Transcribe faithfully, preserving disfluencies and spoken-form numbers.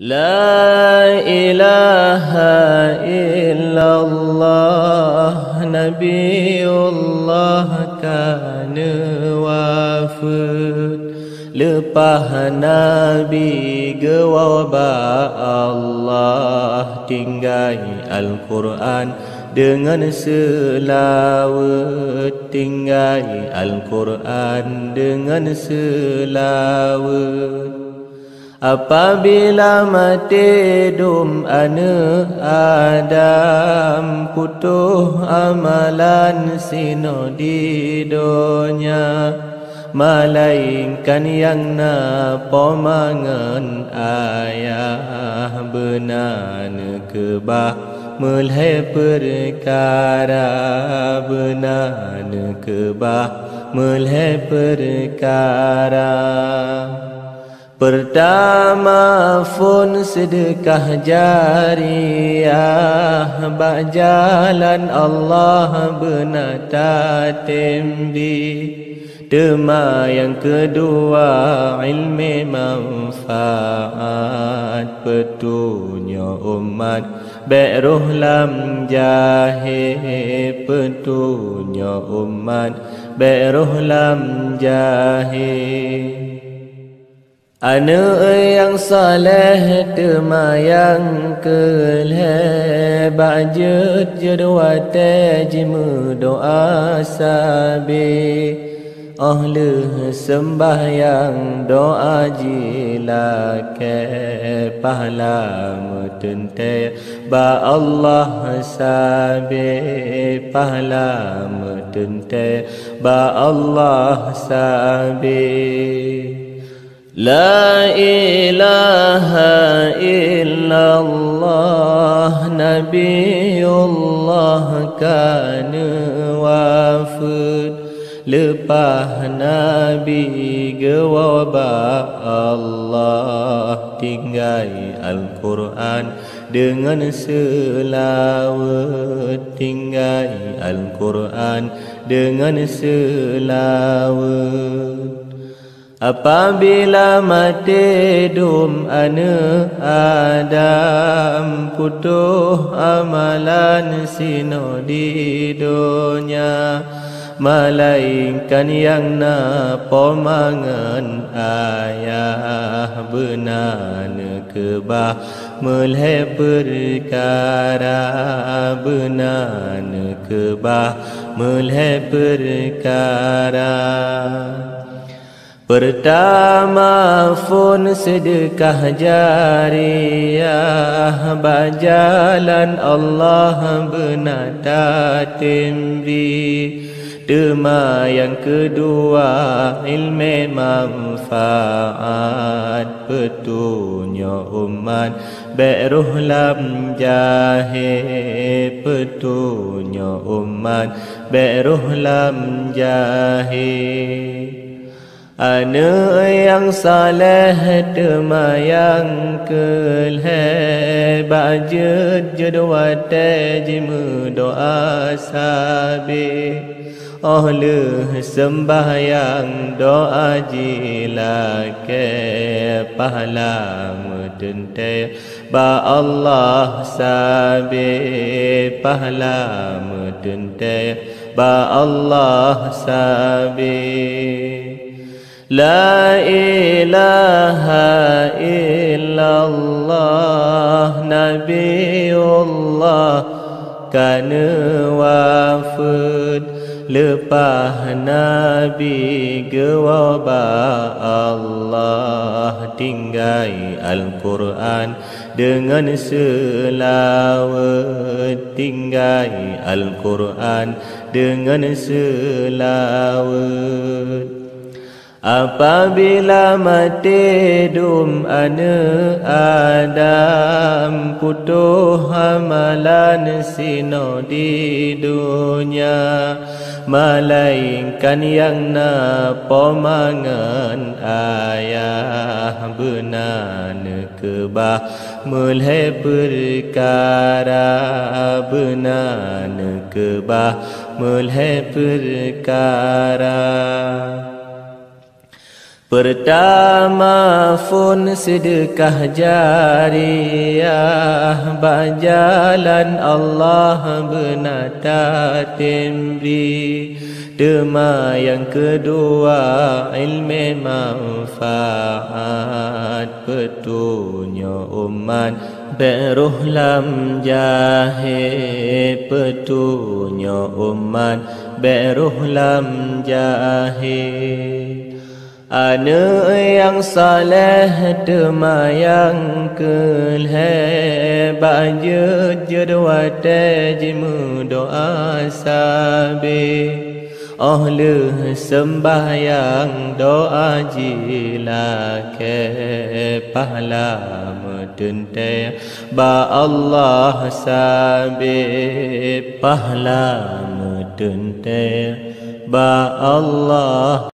La ilaha illallah, Nabiullah ka neuwafeuet. Leupah Nabi geuwoe bak Allah, tinggai Al-Qur'an deungon seulaweuet, tinggai Al-Qur'an deungon seulaweuet. Apabila maté dum aneuëk Adam, putôh amalan sinoe di donya, malaingkan nyang na po ma ngon ayah, beuna neukeubah meulhée peukara, beuna neukeubah meulhée peukara. Peurtama, phon seudeukah jariah, bak jalan Allah beuna tatem bi. Teuma nyang keudua, iéleumé manfaat, peutunyok umat bék roh lam jahé, peutunyok umat bék roh lam jahé. Aneuëk nyang saleh teuma nyang keu lhée, bak jeuet-jeuet watée jimeudoá sabe. Óh lheueh seumbahyang doá jilakée, pahala meuteuntée bak Allah sabe, pahala meuteuntée bak Allah sabe. La ilaha illallah, Nabiullah ka neuwafeuet. Leupah Nabi geuwoe bak Allah, tinggai Al-Qur'an deungon seulaweuet, tinggai Al-Qur'an deungon seulaweuet. Apabila maté dum aneuëk Adam, putôh amalan sinoe di donya, malaingkan nyang na po ma ngon ayah, beuna neukeubah meulhée peukara, beuna neukeubah meulhée peukara. Peurtama, phon seudeukah jariah, bak jalan Allah beuna tatem bi. Teuma nyang keudua, iéleumé manfaat, peutunyok umat bék roh lam jahé, peutunyok umat bék roh lam jahé. Aneuëk nyang saleh teuma nyang keu lhée, bak jeuet-jeuet watée jimeudoá sabe. Óh lheueh seumbahyang doá jilakée, pahala meuteuntée bak Allah sabe, pahala meuteuntée bak Allah sabe. La ilaha illallah, Nabiullah ka neuwafeuet. Leupah Nabi geuwoe bak Allah, tinggai Al-Qur'an deungon seulaweuet, tinggai Al-Qur'an deungon seulaweuet. Apabila maté dum aneuëk Adam, putôh amalan sinoe di donya, malaingkan nyang na po ma ngon ayah, beuna neukeubah meulhée peukara, beuna neukeubah meulhée peukara. Peurtama phon seudeukah jariah, bak jalan Allah beuna tatem bri. Teuma nyang keudua ileumèe manfaat, peutunyok umat bèk rôh lam jahé, peutunyok umat bèk rôh lam jahé. Aneuk nyang saleh teuma nyang keu lhèe, bak jeuet-jeuet watèe jimeudoa sabé. Óh lheueh seumbahyang doa jilakèe, pahala meuteuntèe bak Allah sabé, pahala meuteuntèe bak Allah.